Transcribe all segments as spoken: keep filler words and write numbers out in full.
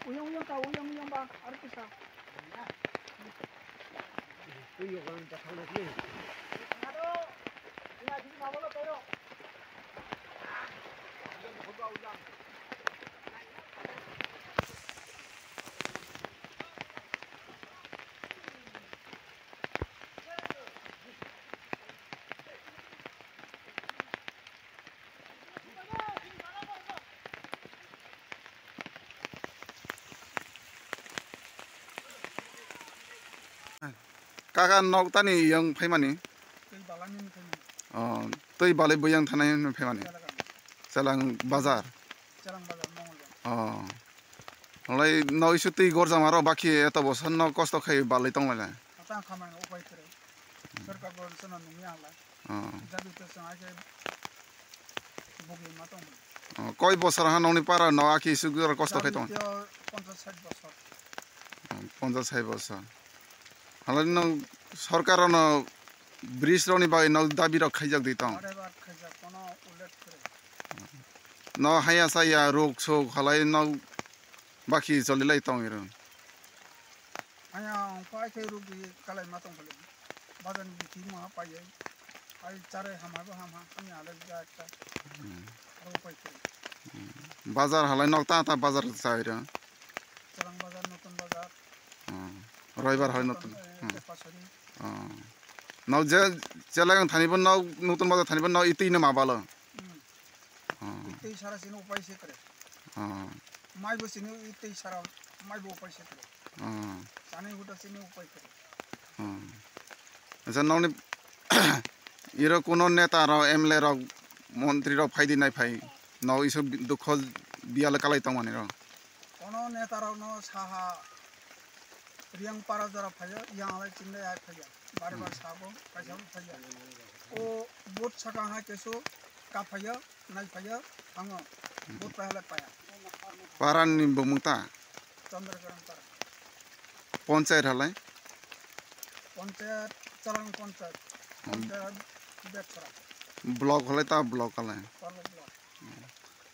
Uyang, uyang ka, uyang, uyang ba, aro kisa. Kaka nok tani yang phaimani? Tei balani ni phaimani. Oh, tei balai buyang thanai ni phaimani? Chelagam. Chelang bazar. Chelang bazar, Mongolbar. Oh. Olai no isu tei gorjama ro baki eto bosor no kosto khai balai tong lai. Ata khamai no upai kre. Sarkar bo sano nungya halai. Oh. Jadi to sang ai ke bugi ma tong. Oh, koi bosor ha nongni para no aki isu gora kosto khai tong. Jadi to ponchas sait bosor. Oh, ponchas sait bosor. Halai no sarkar no bridge rokni bagwi nok dabi rok khaijak di tong. Are bar khaijak, kono ulet kre. No haya saya ruk sok halai nok baki choli lai tong iro. Haya ongkho ai khe ruk di kalai ma tong khle. Bazar ni bithi ma pai ai. Ai chare hama bo hama, hanya halai ja ekta. Hmm. Aro pai kre. Hmm. Bazar halai nok ta ta bazar chai ro. Chelang bazar, Notun bazar. Hmm. Roibar hai Notun. Eh, hmm. Tepasari. Hmm. Nau je, Chelagang thani bo nau, Notun bazar thani bo nau itwi no ma balo. Hmm. Hmm. Itwi sara sini upai se kre. Hmm. Mai bo sini itwi sara, mai bo upai se kre. Hmm. Sani huda sini upai kre. Hmm. Acha nokni iro kuno neta rok, M L A rok, montri rok phai di nai phai. Nok isu dukho biyal kalai tongmani rok. Kono neta rok no saha Riang para jora phaiya, yang alai chindai ai phaiya. Bare bare sabo, kaisa bo phaiya. O vote saka ha kesu ka phaiya, nai phaiya, hango. Vote pahala paya. Parani bumung ta? Chandra Karan para. Ponchayat halai? Ponchayat, Chalang ponchayat. Hmm. Ponchayat Betchara. Block halai ta block halai? Parlo block.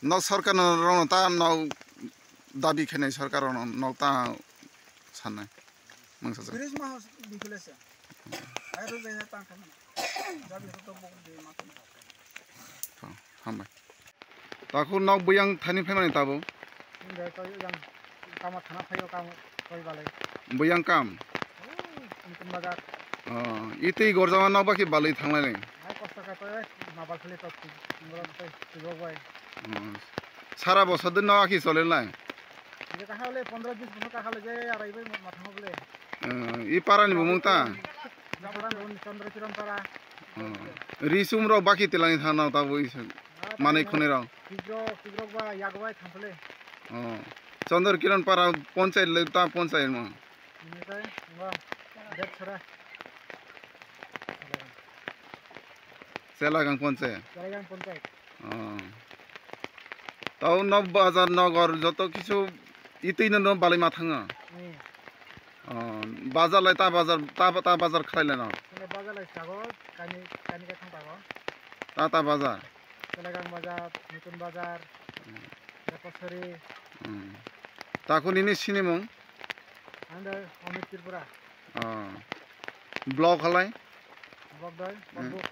Nok sarkar no rok no ta nok dabi khainai sarkar rok no nok ta sanai. Mangsa sa. Bridge ma bikhle se. Ai ro jai ta khamna. Dabi to bok de ma. Hambai. Takhuk nok buyang thani phaimani tabuk. Hingke to yang kama thana phaio kamo koi balai. Buyang kam. Oh, Nutun bazar. Oh, itwi gorjama nok baki balai thanglai nai. Hai kosto kha to, eh, mabal khali to, ngoro to, tibok bai. Oh. Sara bosor din nok aki chole lai. Ye kahale pondro bis bosor kahale je arai bai ma thang bole. Oh, i para ni bumung ta. Chandra Kiran para. Oh. Risum rok baki tilani thana tabuk isa. Manui khunui rok. Kigrok, kigrok ba yago bai thang bole. Oh. Chandra Kiran para ponchayat le ta ponchayat mo. Ini kai, wah, bet sara. Selagang ponchayat. Selagang ponchayat. Oh. Tau no bazar nogor joto kichu itwi no, no balai ma thango. Hmm. Oh, bazar lai ta bazar, ta, ta bazar khlai lai no. Sele bazar lai sago, kani, kani ka thang tago. Ta, ta bazar. Selagang bazar, Nutun bazar, hmm. Depasari. Hmm. Takhuk nini sinimung? Ang doi Amit Tripura. Oh. Block halai? Block doi, hmm. Korbuk.